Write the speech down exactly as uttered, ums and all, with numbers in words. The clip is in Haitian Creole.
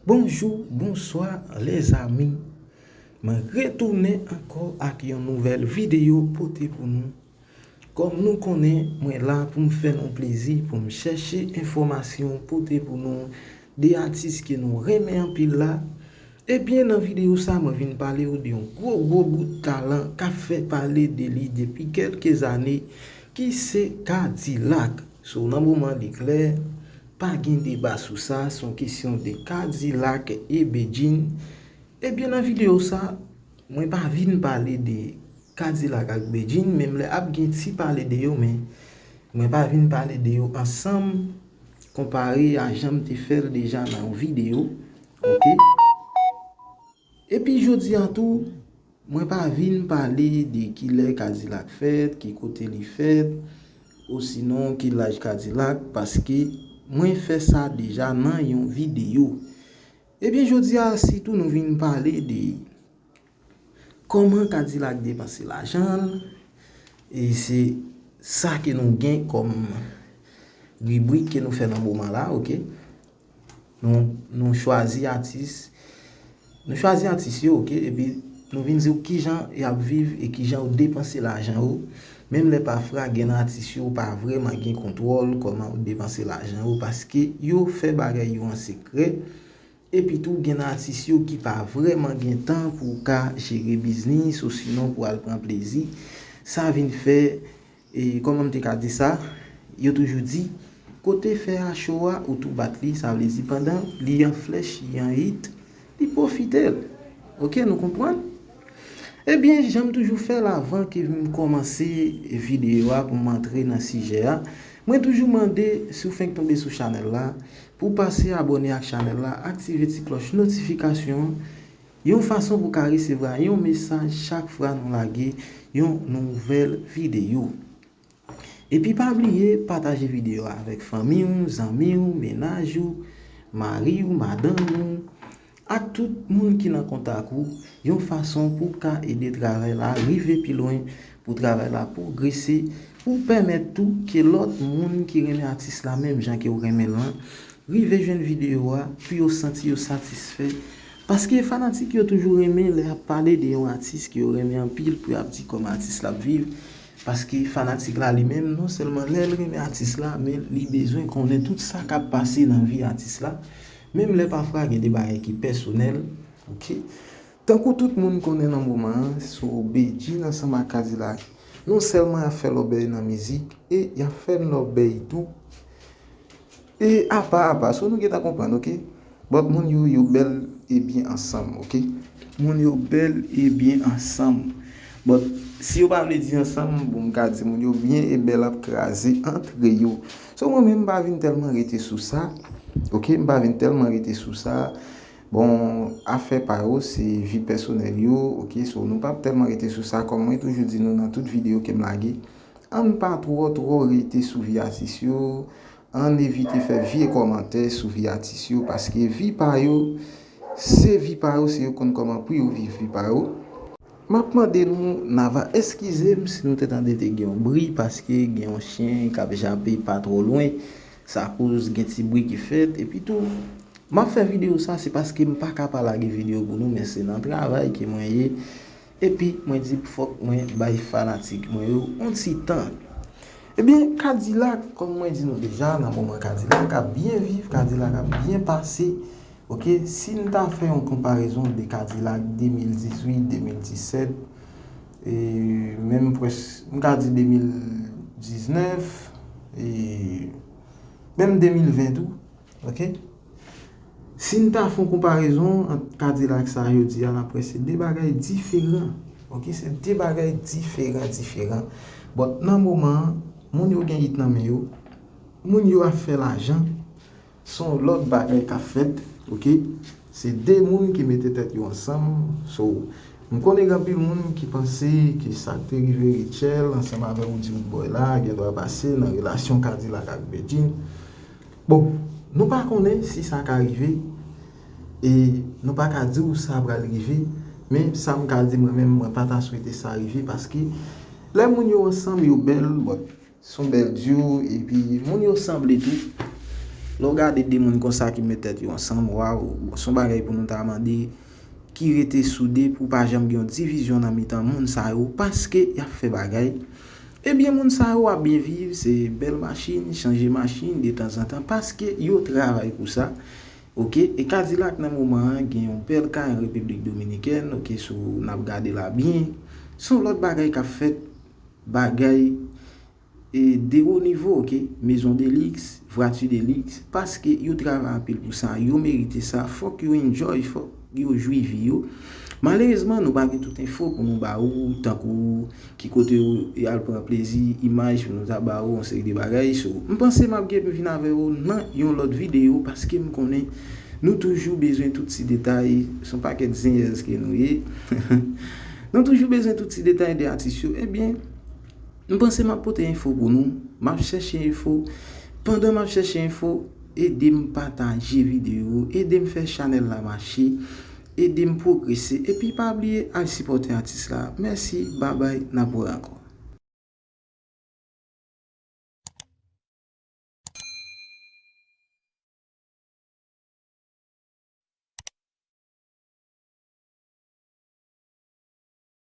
Bonjou, bonswa, lèzanmi. Mwen retounen ankò ak yon nouvèl videyo pote pou nou. Kòm nou konnen, mwen la pou m fè nou plezi, pou m chèche enfòmasyon pote pou nou de atis ke nou renmen anpil la. Ebyen, nan videyo sa, mwen vin pale w de yon gwo, gwo bout talan k ap fè pale de li depi kèlke zane, ki se Kadilak. So, nan moman li klè, pa gen deba sou sa, se yon kesyon de Kadilak e Bedjine. Ebyen, nan videyo sa, mwen pa vin pale de Kadilak ak Bedjine, menm lè ap gen ti pale de yo, men mwen pa vin pale de yo ansanm, konpare a jan m te fè l deja nan yon videyo, oke? Epi jodi a tou, mwen pa vin pale de kilè Kadilak fèt, ki kote li fèt, osinon ki laj Kadilak, paske mwen fè sa deja nan yon videyo. Ebyen, jodi a, sitou nou vin pale de kòman Kadilak depanse lajan l, e se sa ke nou gen kòm ribrik ke nou fè nan moman la, oke? Nou, nou chwazi atis, nou chwazi atis yo, oke? Epi nou vin di w kijan y ap viv e kijan yo depanse lajan yo. Menm lè pafwa gen nan atis yo ou pa vrèman gen kontwòl kòman yo depanse lajan yo, paske yo fè bagay yo an sekrè. Epi tou, gen nan atis yo ki pa vrèman gen tan pou ka jere biznis, osinon pou al pran plezi. Sa vin fè, e, kòman m te ka di sa? Yo toujou di, kote fè a cho a, ou tou bat li, sa vle di pandan li an flèch, li an hit, li pwofite l. Oke, nou konprann? Ebyen, jan m toujou fè l avan ke m kòmanse videyo a pou m antre nan sijè a, mwen toujou mande, si w fenk tonbe sou chanèl la, pou w pase abòne ak chanèl la, aktive ti klòch notifikasyon an, yon fason pou w ka resevwa yon mesaj chak fwa nou lage yon nouvèl videyo. Epi pa bliye pataje videyo a avèk fanmi w, zanmi w, mennaj ou, mari w, madanm ou, ak tout moun ki nan kontak ou, yon fason pou w ka ede travay la rive pi lwen, pou travay la pwogrese, pou pèmèt tou ke lòt moun ki renmen atis la menm jan ke w renmen l lan, rive jwenn videyo a, pou yo santi yo satisfè. Paske fanatik yo toujou renmen lè y ap pale de yon atis ke yo renmen anpil, pou y ap di kòman atis la ap viv. Paske fanatik la li menm, non sèlman lè l renmen atis la, men li bezwen konnen tout sa k ap pase nan vi atis la. Menm lè pafwa gen de bagay ki pèsonèl, oke? Tankou tout moun konnen nan moman an, so Bedjine ansanm ak Kadilak, non sèlman y ap fè lòbèy nan mizik, e y ap fè n lòbèy tou. E apa, apa, so nou gentan konprann, oke? But moun yo, yo bèl e byen ansanm, oke? Moun yo bèl e byen ansanm. But si yo pa vle di ansanm, bon, m ka di moun yo byen e bèl ap kraze antre yo. So mwen menm, m pa vin tèlman rete sou sa, oke? M pa vin tèlman rete sou sa. Bon, afè pa yo, se vi pèsonèl yo, oke? So nou p ap tèlman rete sou sa, kòm mwen toujou di nou nan tout videyo ke m lage. Ann pa twò, twò rete sou vi atis yo. Ann evite fè vye kòmantè sou vi atis yo, paske vi pa yo, se vi pa yo, se yo konn kòman pou yo viv vi pa yo. M ap mande nou, n a va eskize m si nou te tande te gen yon bri, paske gen yon chen k ap jape pa twò lwen. Sa koz gen ti bri ki fèt, epi tou, m ap fè videyo sa, se paske m pa ka pa lage videyo pou nou, men se nan travay ke mwen ye. Epi, mwen di fòk mwen bay fanatik mwen yo yon ti tan. Ebyen, Kadilak, kòm mwen di nou deja, nan moman Kadilak ap byen viv, Kadilak ap byen pase. Oke, si n ta fè yon konparezon de Kadilak de mil dizuit, de mil disèt, e menm près, m ka di de mil diznèf, e menm de mil ven tou, oke? Si n ta fè yon konparezon ant Kadilak sa yo di a, n ap wè se de bagay diferan. Oke, se de bagay diferan, diferan. But nan moman an, moun yo gen it nan men yo, moun yo ap fè lajan, se yon lòt bagay k ap fèt, oke? Se de moun ki mete tèt yo ansanm, so, m konnen gen anpil moun ki panse ke sa k te rive Rutshelle ansanm avè Roody Roodboy la, gen dwa pase nan relasyon Kadilak ak Bedjine. Bon, nou pa konnen si sa ka rive, e nou pa ka di w sa pral rive, men sa m ka di mwen menm, mwen pa ta swete sa rive, paske lè moun yo ansanm, yo bèl, but se yon bèl duo, epi moun yo sanble tou. Lè w gade de moun konsa ki met tèt yo ansanm, waw, se yon bagay pou nou ta mande ki rete soude pou pa janm gen yon divizyon nan mitan moun sa yo, paske y ap fè bagay. Ebyen, moun sa yo ap byen viv, se bèl machin, chanje machin detanzantan, paske yo travay pou sa. Oke, e Kadilak nan moman an gen yon bèl kay an Repiblik Dominikèn, oke, si w, n ap gade la byen. Se yon lòt bagay k ap fèt, bagay e de wo nivo, oke? Maison de luxe, voiture de luxe, paske yo travay anpil pou sa, yo merite sa, fòk yo enjoy, fòk yo jwi vi yo. Malerezman, nou pa gen tout enfo pou nou ba ou, tankou ki kote yo al pran plezi, imaj pou nou ta ba ou, yon seri de bagay. So, m panse m ap gen vin avè ou nan yon lòt videyo, paske m konnen nou toujou bezwen tout ti detay, se yon pakèt zenyèz ke nou ye. Nou toujou bezwen tout ti detay de atis yo. Ebyen, m panse m ap pote enfo pou nou. M ap chèche enfo. Pandan m ap chèche enfo, ede m pataje videyo, ede m fè chanèl la mache, ede m pwogrese. Epi pa bliye al sipòte atis la. Mèsi, babay, n ap wè ankò.